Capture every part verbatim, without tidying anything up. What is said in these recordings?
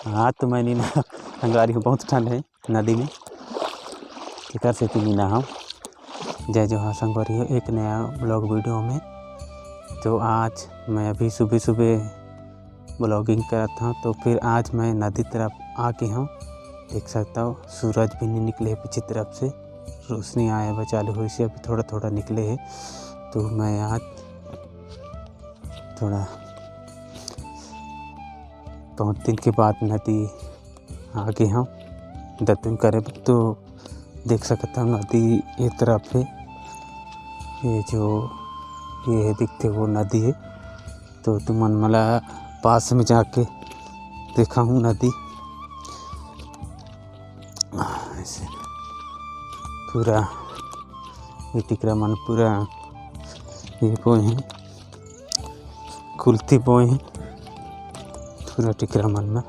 हाँ, तो मैं नी नहा, संगवारी हो, बहुत ठंड है नदी में, तेकर सेती नी नहाव। जय जोहार संगवारी हो, एक नया vlog video में। तो आज मैं अभी सुबह सुबह vlogging करत हूँ, तो फिर आज मैं नदी तरफ आ गे हूँ। देख सकता हो, सूरज भी नहीं निकले है पीछे तरफ से, रोशनी आए बा चालू होइस हे, अभी थोड़ा थोड़ा निकले है। तो मैं आज थोड़ा बहुत दिन के बाद नदी आ गे हूँ दतुन करे बर। तो देख सकत हव, नदी ए तरफ हे, ये जो ये हे दिखथे, वो नदी हे। तो तुमन मोला पास में जाके देखाहूँ नदी। ऐसे पूरा ये टिकरा मन पूरा ये बोए हे, कुल्थी बोए हे पूरा टिकरा मन में।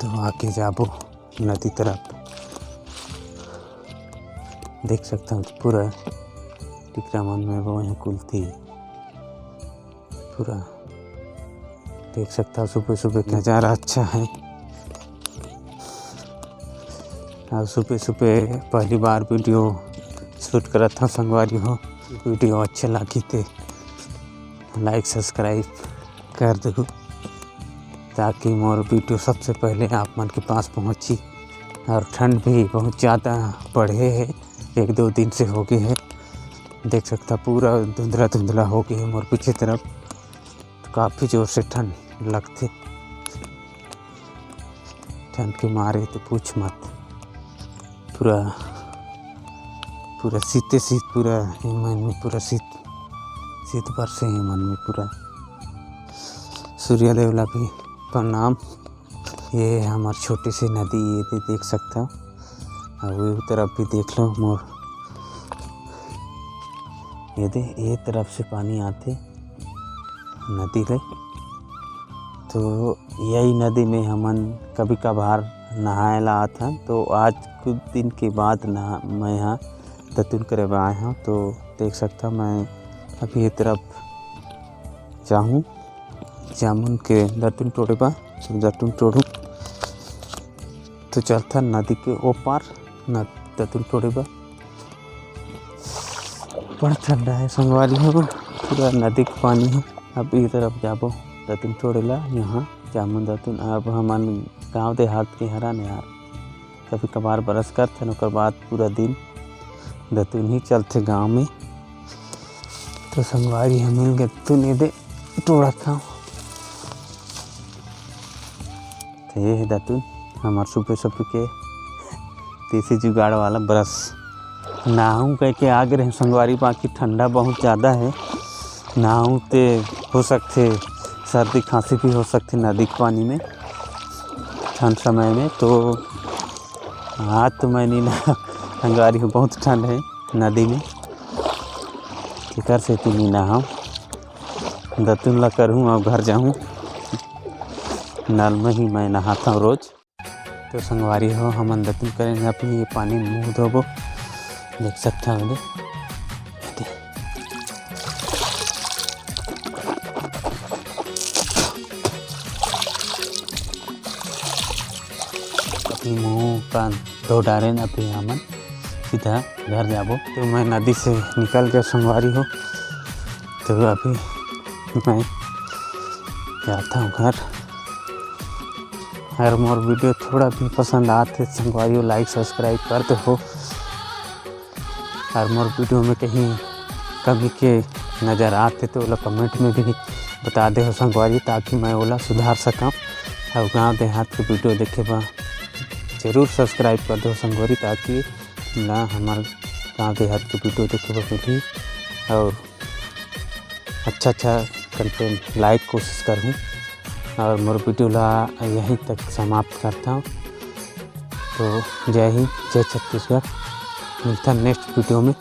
तो आगे जाबो नदी तरफ, देख सकत हव पूरा टिकरा मन में बोए हे कुल्थी। पूरा देख सकत हव, सुबह सुबह के नज़ारा अच्छा है। और सुबह सुबह पहली बार video shoot करत हव संगवारी हो। Video अच्छा लागही ते like subscribe कर दहू, ताकि मोर video सबसे पहले आप मन के पास पहुँची। और ठंड भी बहुत ज़्यादा बढ़े है, एक दो दिन से हो गे है। देख सकत हव, पूरा धुंधला धुंधला हो गे है मोर पीछे तरफ। तो काफ़ी जोर से ठंड लगथे, ठंड के मारे तो पूछ मत। पूरा पूरा शीते शीत, पूरा ये मन में पूरा शीत शीत बरसे हे मन में पूरा। सूर्यदेव ला भी प्रणाम। ये हमर छोटी सी नदी, ये दे देख सकत हव। और ये तरफ भी देख लो मोर, ये दे, ये तरफ से पानी आथे नदी ले। तो यही नदी में हमन कभी कभार नहाए ला आत हन। तो आज कुछ दिन के बाद नहा मैं यहाँ दतुन करे बर आए हव। तो देख सकत हव, मैं अभी ये तरफ जाहूँ जामुन के दतुन टोड़े बर। तो दतुन टोड़हूँ तो चलथन नदी के ओ पार न दतुन टोड़े बर। बड़ा ठंडा है संगवारी हो, पूरा नदी के पानी है। अब ये तरफ जाबो दतुन टोड़े ला, यहाँ जामुन दतुन। अब हमन गाँव देहात के हरन यार, कभी कभार बरस करथन, ओकर बाद पूरा दिन दतुन ही चलथे गाँव में। तो संगवारी हो, मिल गे दतुन, ये दे टोड़त हव। तो ये हे दतुन, हमर सुबह सुबह के देसी जुगाड़ वाला brush। नहाहूँ कह के आ गे रहेंव संगवारी, बाकी ठंडा बहुत ज़्यादा है। नहाहूँ ते हो सकथे सर्दी खांसी भी हो सकथे नदी के पानी में ठंड समय में। तो आज तो मैं नी नहा, संगवारी हो, बहुत ठंड है नदी में, तेकर सेती नी नहाव। दतुन ला करहूँ, अब घर जाहूँ, नल में ही मैं नहाथव रोज। तो संगवारी हो, हमन दतुन करेन, अभी ये पानी में मुँह धोबो, देख सकत हव। अभी मुँह कान धो डारेन, अभी हमन सीधा घर जाबो। तो मैं नदी से निकल के संगवारी हो, तो अभी मैं जाथव घर। अगर मोर video थोड़ा भी पसंद आत हे संगवारी हो, like subscribe कर देहू। और मोर video में कहीं कमी के नज़र आत हे तो ओला comment में भी बता देहू संगवारी, ताकि मैं ओला सुधार सकूँ। और गांव देहात के video देखे बर जरूर subscribe कर देहू संगवारी, ताकि ना हमर गांव देहात के video देखे बर मिलही और अच्छा अच्छा content लाए के कोशिश करहूँ। और मोर video ला यहीं तक समाप्त करता हूँ। तो जय हिंद, जय छत्तीसगढ़, मिलता next video में।